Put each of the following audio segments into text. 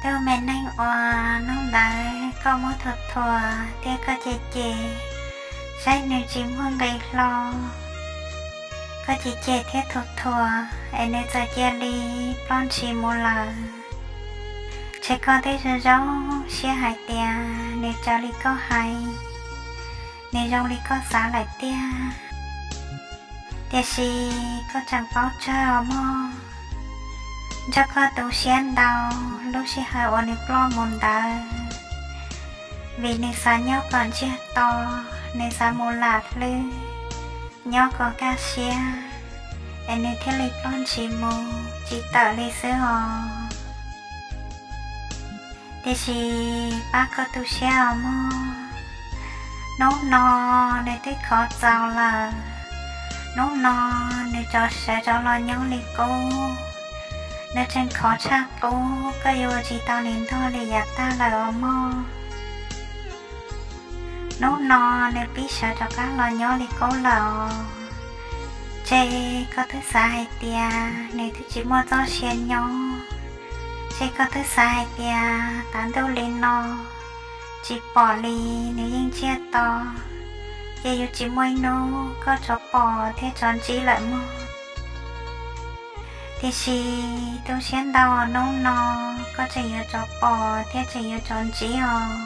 Tus me neeg uas hnub ntawd koj muab thuam thuam thiab koj cem cem, saib nws tsis muaj nqis hlo, koj cem cem thiab thuam thuam es nws txawm cia li ploj ntshis mus lawm. Ces koj twb zoo zoo siab hais tias nws raws li koj hais, nws zoo li koj xav lawm tiag. Tiam sis koj tseem paub tsawg os mog, nrog koj tu siab ntau lub sij hawm uas nws ploj mus ntawd, vim nws xav nyob kom ntsiag to, nws xav mus lam hlwb, nyob kom kaj siab, es nws thiaj li ploj ntshis mus tsis tawm li xwb os. Tiam sis pab koj tu siab os mog, hnub no nws twb khov txaus lawm, hnub no nws rov sawv rov los nyob li qub, nws tseem khov tshaj qub, koj yuav ua tsis tau nws ntog li yav tag lawm os mog. Hnub no nws pib sawv rov qab los nyob li qub lawm os. Ces koj twb xav hais tias nws twb tsis muaj txoj sia nyob, ces koj twb xav hais tias tav ntuj li no tsis pom li, nws yeej ntsiag to, ces yuav tsis muaj ib hnub koj rov pom thiab rov ntsib lawm mog. Tiam sis tu siab ntau, hnub no koj tseem yuav rov pom thiab tseem yuav rov ntsib os.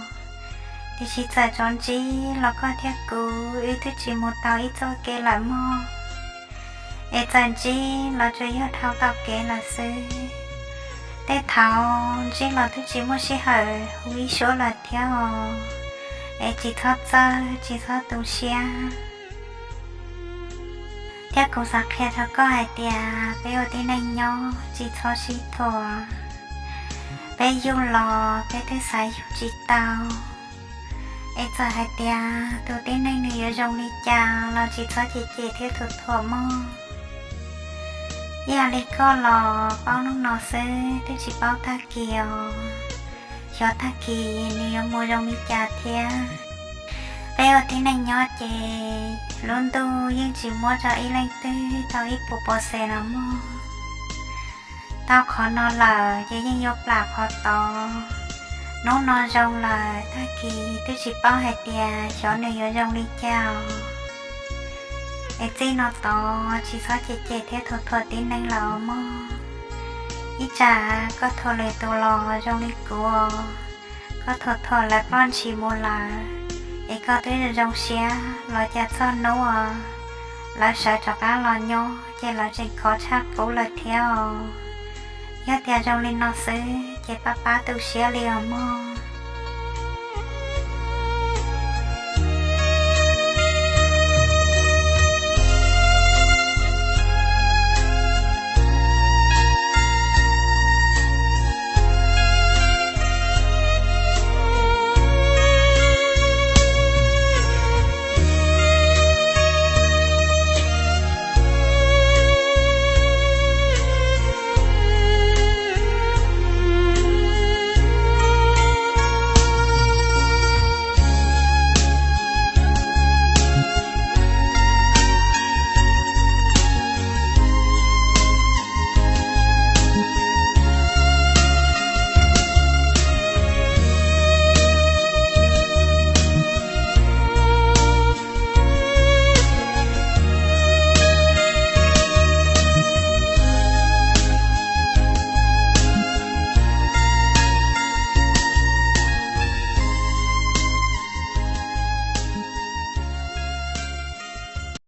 Tiam sis txawm rov ntsib los koj thiab kuv wb twb tsis mus tau ib txoj kev lawm mog. Es txawm ntsib los tsuas yog dhau tau kev lawm xwb. Tej thaum ntsib los twb tsis muaj sij hawm hu ib suab lawm thiab os. Es tsis txhob txawj, tsis txhob tu siab. Thiab kuv xav qhia rau koj hais tias peb ua tib neeg nyob tsis txhob sib thuam. Peb yug los peb twb xav yug tsis tau. Es txawm hais tias tus tib neeg nws yuav zoo li cas los tsis txhob cem cem thiab thuam thuam mog. Yog li koj los paub hnub no xwb twb tsis paub tag kis os. Xyov tag kis nws yuav mus zoo li cas thiab. Peb ua tib neeg nyob ces lub ntuj yeej tsis muab rau ib leej twg tau ib puas pov xes no mog. Tau qhov no lawm ces yeej yuav plam qhov tod. Hnub no zoo lawm tag kis twb tsis paub hais tias xyov nws yuav zoo li cas os. Es txij no tod tsis txhob cem cem thiab thuam thuam tib neeg lawm os mog. Ib tsam koj thuam lwm tus los zoo li kuv os, koj thuam thuam lawv ploj ntshis mus lawm, es koj twb zoo siab los cas txog hnub uas lawv sawv rov qab los nyob ces lawv tseem khov tshaj qub lawm thiab os. Yog tias zoo li no xwb ces pab pab tu siab li os mog.